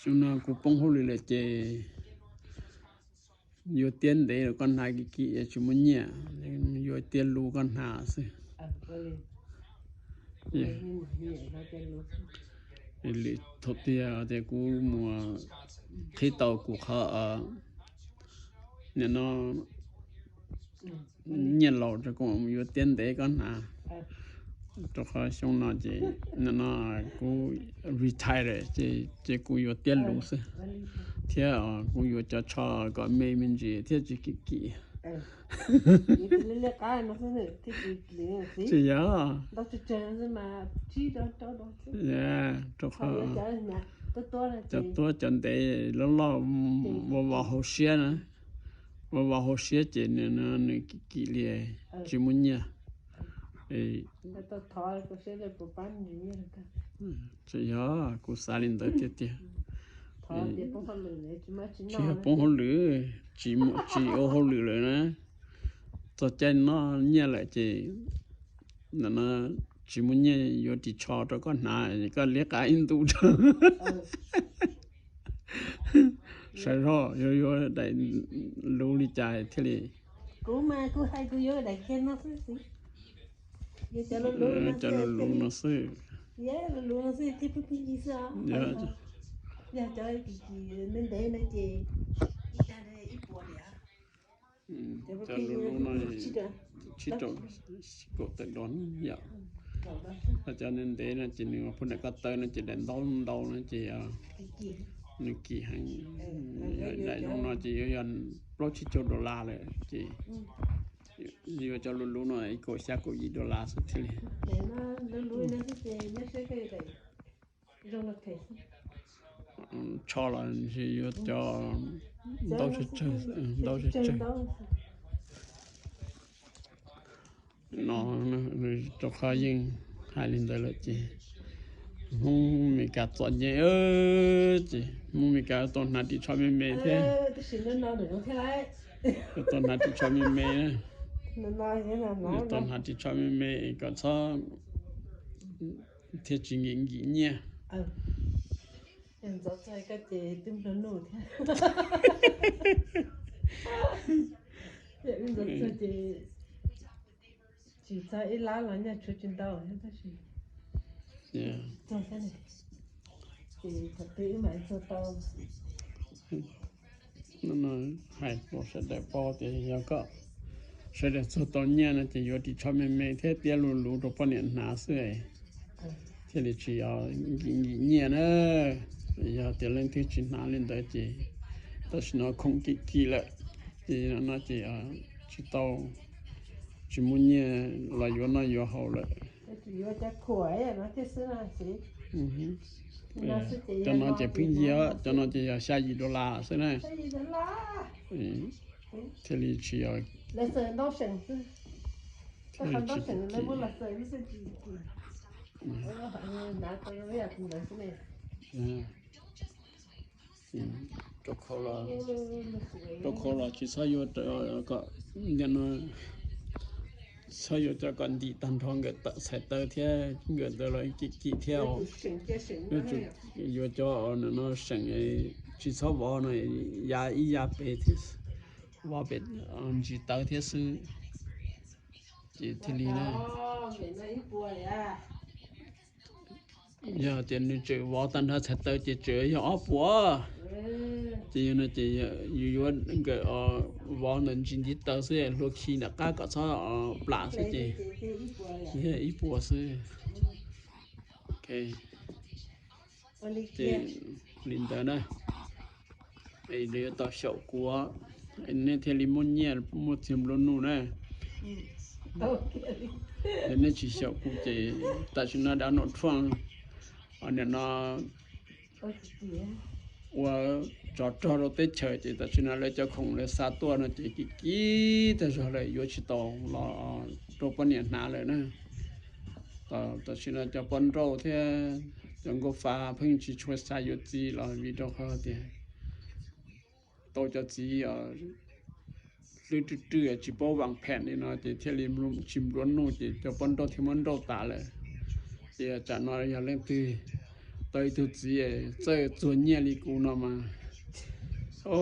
Xyoo no kuv poob hauj lwm lawm ces yuav tiab ntev los koj hnav kim kim tsis muaj nyiaj, yuav tiab luv koj hnav xwb. Lwm thaum tiag tias kuv mus qhib tau kuv qhov nim no nyiaj laus rau kuv yuav tiab ntev koj hnav. Rau qhov xyoo no ces nim no kuv retire ces kuv yuav tiab luv xwb, thiab kuv yuav cov tsho kom me me ntsis thiab tsis kim kim. Tsis yog, rau qhov cov tuab cov ntev loj loj, vov vov hauv siab na, vov vov hauv siab ces nws kim kim li tsis muaj nyiaj. Tsis yog, kuv xav li ntawd tiag tiag. Tsis yog poob hauj lwm, tsis ua hauj lwm lawm na, txog caij noj nyiaj lawm ces nim no tsis muaj nyiaj yuav ris tsho rau koj hnav, koj liab qab ib ntus rau. Sawv zog yuav yuav daim luv li cas thiaj li. Kuv mas kuv hais kuv yuav daim kiag no xwb. Cov luv luv no xwb. Yog cov ntev ntev no ces ib tag ib puas li. Cov luv luv no tsib rau kaum tawm dos yom. Cov ntev ntev no ces nws phu daim ko taw no ces daim ntaub ntau no ces nws kim heev. Daim zoo no ces yuav yog plaub tsib caug dollar lawm ces yuav cov luv luv no ib kaum xya kaum yim dollar xwb thiaj li. Tsho los ntshe yuav cov ntaub tsawg tsawg, ntaub tsawg tsawg. No rau qhov yeej hais li ntawd lawm ces Hmoob Mes Kas txom nyem, ces Hmoob Mes Kas tau hnav ris tsho me me thiab. Tau hnav ris tsho me me, tau hnav ris tsho me me kom txhob thiaj tsis nkim nkim nyiaj. Tsis txog ib lab los nyiaj tshuav tsis ntau thiab tab sis txog thiab ne, ces thaum twg wb mam txog tau. Hais rau sawv daws paub tias yog koj sawv daws txog tau nyiaj no ces yuav ris tsho me me thiab tiab luv luv rau poj niam hnav xwb thiaj li tsis yog nkim nkim nyiaj na. Yog tias leej twg tsis hnav li ntawd ces tam sim no khoom kim kim lawm, ces no ces tsis tau, tsis muaj nyiaj los yuav noj yuav haus lawm. Cov no ces pheej yig, cov no ces yog xya yim dollar xwb na. Thiaj li tsis yog. Rau qhov los tsis txhob yuav kom, txhob yuav cov kom ntim tag nrho nkawm txhais taw thiab nkawm ntawd los kim kim thiab. Yuav cov no seem tsis txhob vov no, ya ib ya pes thiab, vov pem ntsis tawv thiab xwb, ces thiaj li na. Yog tias nws tseem vov tag nrho txhais taw ces tseem yog ob puas. Ces yog no ces yus yuav nkawm vov ntawm ntsis ntiv taw xwb, hlua khi nram qab kom txhob plam xwb ces yog ib puas xwb. Ces li ntawd na, es lawv yuav tau xyaum kuv, nej thiaj li muaj nyiaj muaj txiag nplua nuj na. Yog nej tsis xyaum kuv ces tam sim no Donald Trump nim no ua tsov rog rau teb chaws ces tam sim no lawv cov khoom lawv xa tuaj no ces kim kim tag zog lawm, yuav tsis tau los rau poj niam hnav lawm na. Tam sim no cov poj nrauj thiab cov nkauj fa pheej tsis tshua xav yuav txiv los vim rau qhov tias tau cov txiv hlwb rwj rwj tsis paub vam phem li no ces thiaj li tsis nplua nuj ces cov poj nrauj thiaj muab nrauj tas lawm. Ces tsam no yog leej twg tau ib tug txiv txawj txuag nyiaj li kuv no mas, o,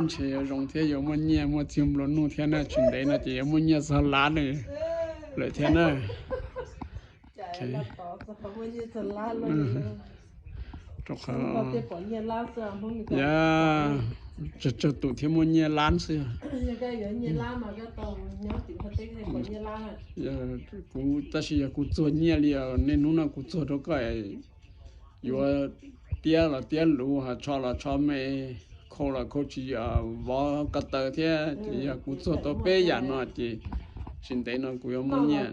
ntshe yuav zoo thiab, yuav muaj nyiaj muaj txiag nplua nuj thiab na, tsis ntev no ces yuav muaj nyiaj txog lab na. Lawm thiab na. Rau qhov, yog, tsawg tsawg tus thiaj muaj nyiaj lab xwb. Kuv, tab sis yog kuv txuag nyiaj li os, niaj hnub no kuv txuag rau koj, yuav tiab los tiab luv, tsho los tsho me, khau los khau tsis vov ko taw thiab. Ces yog kuv txuag tau peb yam no ces tsis ntev no kuv yuav muaj nyiaj.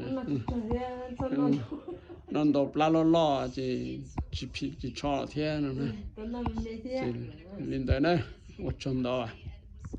Noj ntau plab loj loj ces tsis phim tsis tsho thiab no. Ces li ntawd na, ua tsaug ntau.